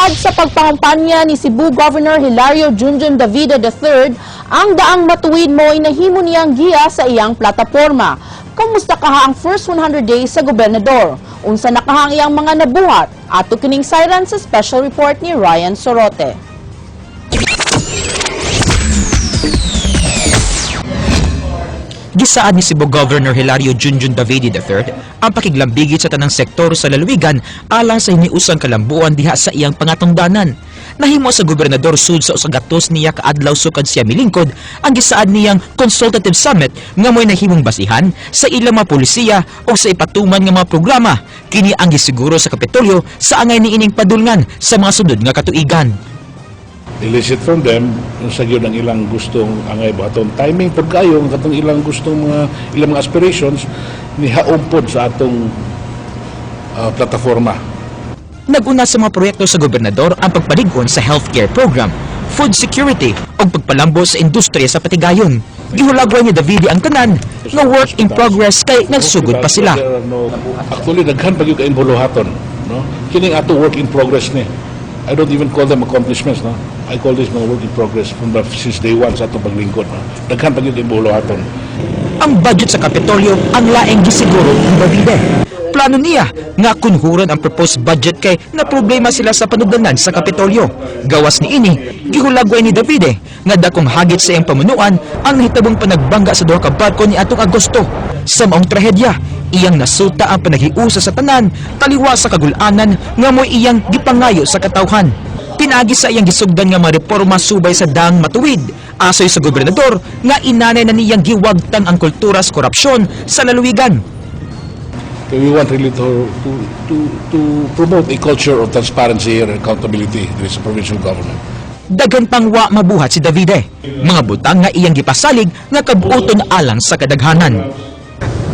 Sukad sa pagpangampanya ni Cebu Governor Hilario Junjun Davide III, ang Daang Matuwid mo'y nahimo niyang giya sa iyang plataporma. Kamusta kaha ang first 100 days sa gobernador? Unsa na kaha ang iyang mga nabuhat? Ato kining sayran sa special report ni Ryan Sorote. Gisaad ni Cebu Governor Hilario Junjun Davide III ang pakiglambigit sa tanang sektor sa lalawigan alang sa hiniusang kalambuan diha sa iyang pangatungdanan. Nahimo sa gobernador sud sa usa gatos niya kaadlaw sukad siya milingkod ang gisaad niyang consultative summit nga mo'y nahimong basihan sa ilang mga polisiya o sa ipatuman nga mga programa. Kini ang gisiguro sa Kapitolyo sa angay niining padulngan sa mga sunod nga katuigan. Elicit from them unsa gyud ang ilang gustong angay buhaton, timing pud kayo ang katong ilang gustong mga ilang mga aspirations nihaom pod sa atong plataforma. Nag-una sa mga proyekto sa gobernador ang pagpalig-on sa healthcare program, food security ug pagpalambo sa industriya sa patigayon. Gihulagway ni Davide ang tanan nga work in progress kay nagsugod pa sila. There are no, actually, daghan pa gyud kaayong buluhaton, no? Kining ato work in progress ni. I don't even call them accomplishments, no? I call this mga work in progress since day one sa atong paglingkod, no? Daghan pa gyud kaayong buluhaton. Ang budget sa Kapitolyo ang laing gisiguro ni Davide. Plano niya nga kunhuran ang proposed budget kay na problema sila sa panugdanan sa Kapitolyo. Gawas ni ini, gihulagway ni Davide nga dakong hagit sa iyang pamunuan ang nahitabong panagbangga sa duha ka barko ni atong Agosto. Sa maong trahedya, iyang nasuta ang panaghiusa sa tanan taliwa sa kagulanan nga mo'y iyang gipangayo sa katawhan. Pinaagi sa iyang gisugdan nga mga reforma subay sa Daang Matuwid, asoy sa gobernador nga inanay na niyang giwagtang ang kultura sa korupsyon sa lalawigan. Okay, we want really to promote a culture of transparency and accountability in the provincial government. Daghan pang wa mabuhat si Davide. Mga butang nga iyang gipasalig nga kabuoton alang sa kadaghanan.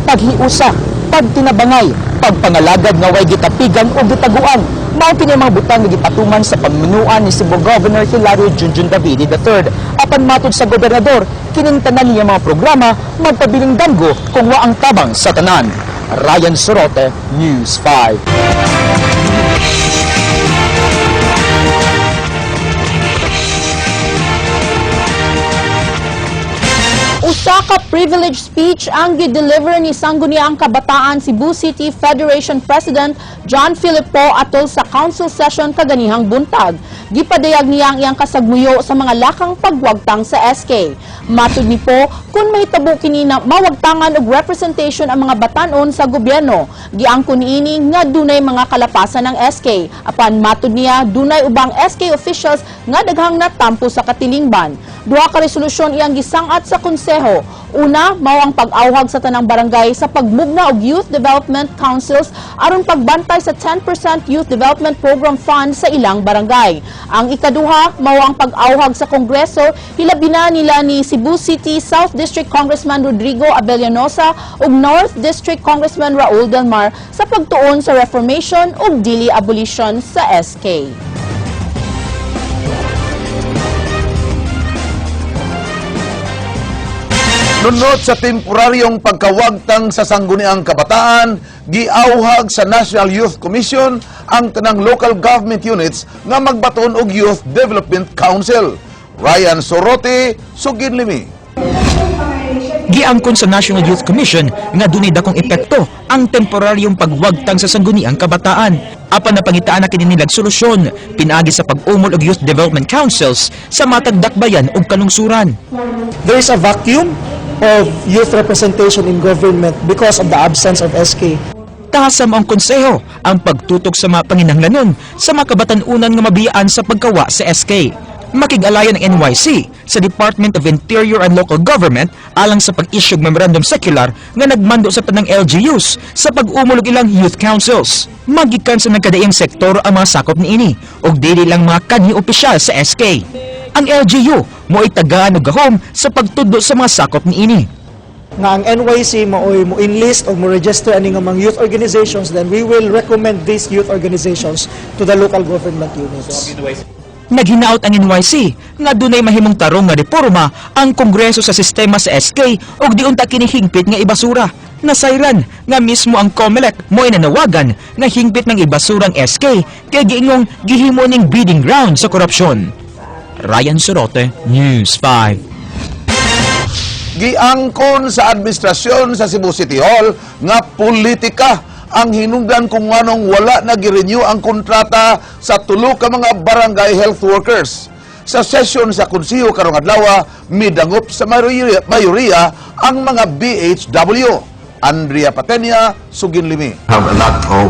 Paghiusa, pagtinabangay, pagpangalagad nga way gitapigan o gitaguan. Mao kini ang mga butang nga gipatuman sa pamunuan ni Cebu Governor Hilario Junjun Davide III. Apan matod sa gobernador, kining tanan niya mga programa magpabiling damgo kung wa ang tabang sa tanan. Ryan Sorote, News 5. Usa ka privilege speech ang gi-deliver ni Sangguniang Kabataan Cebu City Federation President John Philip Po atol sa council session kaganihang buntag. Gipadayag niya ang iyang kasagmuyo sa mga lakang pagwagtang sa SK. Matud ni Po, kung mahitabo kini na mawagtangan og representation ang mga batanon sa gobyerno. Giangkon niini nga dunay mga kalapasan ng SK. Apan matud niya, dunay ubang SK officials nga daghang natampo sa katilingban. Duha ka resolusyon iyang gisangat sa konseho. Una, mao ang pag-awhag sa tanang barangay sa pagmugna og Youth Development Councils aron pagbantay sa 10% Youth Development Program Fund sa ilang barangay. Ang ikaduha, mao ang pag-awhag sa Kongreso, hilabi na nila ni Cebu City South District Congressman Rodrigo Abellanosa ug North District Congressman Raul Del Mar sa pagtuon sa reformation ug dili abolition sa SK. Nunot sa temporaryong pagkawagtang sa Sangguniang Kabataan, giawhag sa National Youth Commission ang tanang local government units nga magbaton og Youth Development Council. Ryan Sorote, Sugid Limi. Giangkon sa National Youth Commission nga dunay dakong epekto ang temporaryong pagwagtang sa Sangguniang Kabataan. Apan napangitaan na kini nilag solusyon pinaagi sa pag-umol og Youth Development Councils sa matag dakbayan ug kalungsuran. There is a vacuum of youth representation in government because of the absence of SK. Tahasa ang konseho ang pagtutok sa mga panginahanglanon sa mga kabatan-unan nga mabiyaan sa pagkawa sa SK. Makig-alayan ang NYC sa Department of Interior and Local Government alang sa pag-issue og memorandum circular nga nagmando sa tanang LGUs sa pag-umol og ilang youth councils. Magikan sa nagkadaiyang sektor ang mga sakop niini ug dili lang mga kanhi opisyal sa SK. Ang LGU mo'y tagaan og gahom sa pagtudlo sa mga sakop niini. Nga ang NYC maoy mo enlist o mo register ani nga mga youth organizations, then we will recommend these youth organizations to the local government units. Naghinaot ang NYC nga dunay mahimong tarong nga reforma ang Kongreso sa sistema sa SK ug di unta kini hingpit nga ibasura. Nasayran nga mismo ang COMELEC mo'y nanawagan nga hingpit ng ibasurang SK kay giingong gihimo ning breeding ground sa korupsyon. Ryan Sorote, News 5. Giangkon sa administrasyon sa Cebu City Hall nga politika ang hinungdan kung nganong wala na gi-renew ang kontrata sa tulo ka mga barangay health workers. Sa session sa konseho karong adlaw, midangop sa mayoriya ang mga BHW. Andrea Patenia, Suginlimi. Have a lot of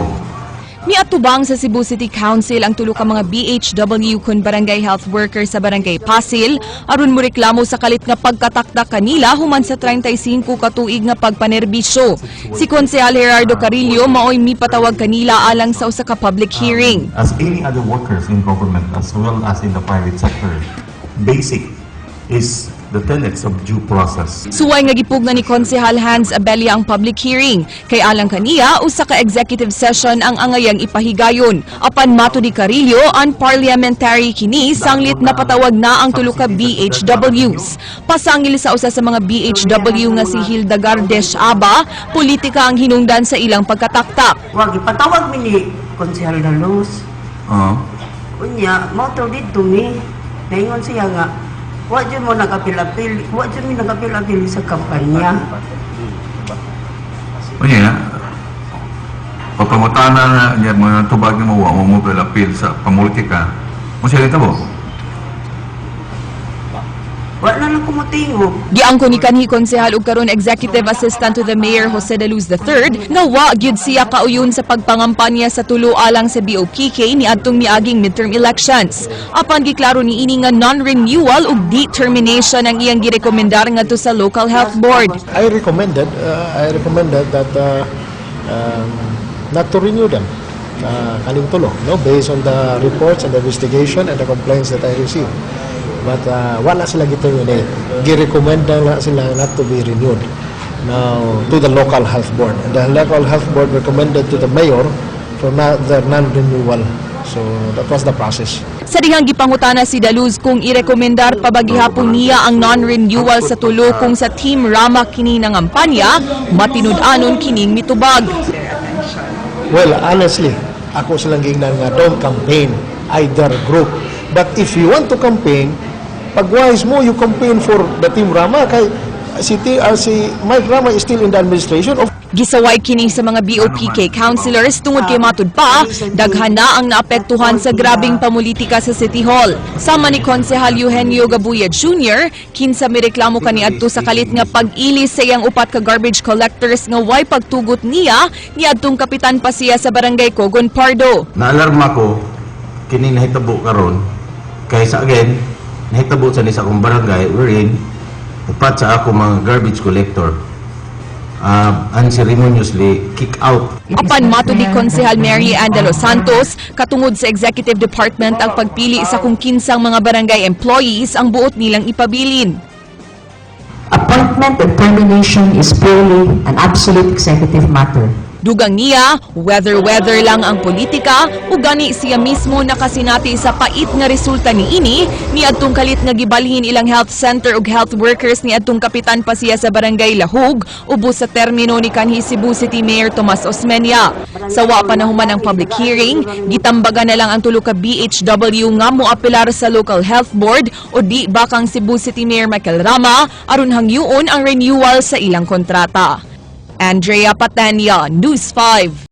Miatubang sa Cebu City Council ang tulo ka mga BHW kun barangay health worker sa Barangay Pasil aron mo reklamo sa kalit nga pagkatakdak kanila human sa 35 ka tuig nga pagpanerbisyo. Si Konsehal Gerardo Carillo maoy mipatawag kanila alang sa usa ka public hearing. As any other workers in government as well as in the private sector. Basic is the tenets of due process. Suway nga gipugnan ni Konsehal Hans Abelia ang public hearing. Kay alang kaniya, usa ka executive session ang angayang ipahigayon. Apan matud ni Carillo, unparliamentary kini sanglit napatawag na ang tulo ka BHWs. Pasangil sa usa sa mga BHW nga si Hilda Gardes Aba, politika ang hinungdan sa ilang pagkataktak. Wag ipatawag mi ni Konsehal da Luz. Unya, mao to didto mi. Naingon siya nga, wa jud mo nagapil-apil, wa jud mi nagapil-apil sa kampanya. Unya, pagpangutana na niya mga tubag mo, wa mo mo appeal sa pamulitika. Mo siya mo? Wa na lang kumutingog. Giangko ni kanhi konsehal ug karon executive assistant to the mayor Jose de Luz III nga wa gyud siya kauyon sa pagpangampanya sa tulo alang sa BOPK niadtong miaging midterm elections. Apan giklaro niini nga non-renewal ug determination ang iyang girekomendar ngadto sa local health board. I recommended that not to renew them. Kaning tulo, no, based on the reports and the investigation and the complaints that I received. But wala sila gi-terminate. Gi-recommend na lang sila not to be renewed. Now, to the local health board. And the local health board recommended to the mayor for not, their non-renewal. So, that was the process. Sa dihang gipangutana si Daluz kung irekomendar pa ba gihapon niya ang non-renewal sa tulo kung sa Team Rama kini nangampanya, matinud-anon kining mitubag. Well, honestly, ako silang giingnan nga don't campaign either group. But if you want to campaign, pag-wise mo, you campaign for the Team Rama kay si Mike Rama is still in the administration. Of Gisaway kini sa mga BOPK councilors tungod kay matud pa, daghan na ang naapektuhan sa grabing pamulitika sa City Hall. Sama ni Konsehal Eugenio Gabuya Jr., kinsa mireklamo kaniadto sa kalit nga pag-ilis sa iyang upat ka garbage collectors nga way pagtugot niya niadtong kapitan pa siya sa Barangay Cogon Pardo. Naalarma ko kini nahitabo karon kay sa again nahitabo sa ni sa akong barangay wherein upat sa ako mga garbage collector unceremoniously kick out. Apan matud ni Konsehal Mary Ann de los Santos, katungod sa Executive Department ang pagpili sa kung kinsang mga barangay employees ang buot nilang ipabilin. Appointment and termination is purely an absolute executive matter. Dugang niya, weather-weather lang ang politika ug gani siya mismo nakasinati sa pait nga resulta niini niadtong kalit nga gibalhin ilang health center ug health workers niadtong kapitan pa siya sa Barangay Lahug ubos sa termino ni kanhi Cebu City Mayor Tomas Osmeña. Sa wa pa nahuman ang public hearing, gitambagan na lang ang tulo ka BHW nga moapelar sa local health board o di bakang Cebu City Mayor Michael Rama aron hangyoon ang renewal sa ilang kontrata. Andrea Patania, News 5.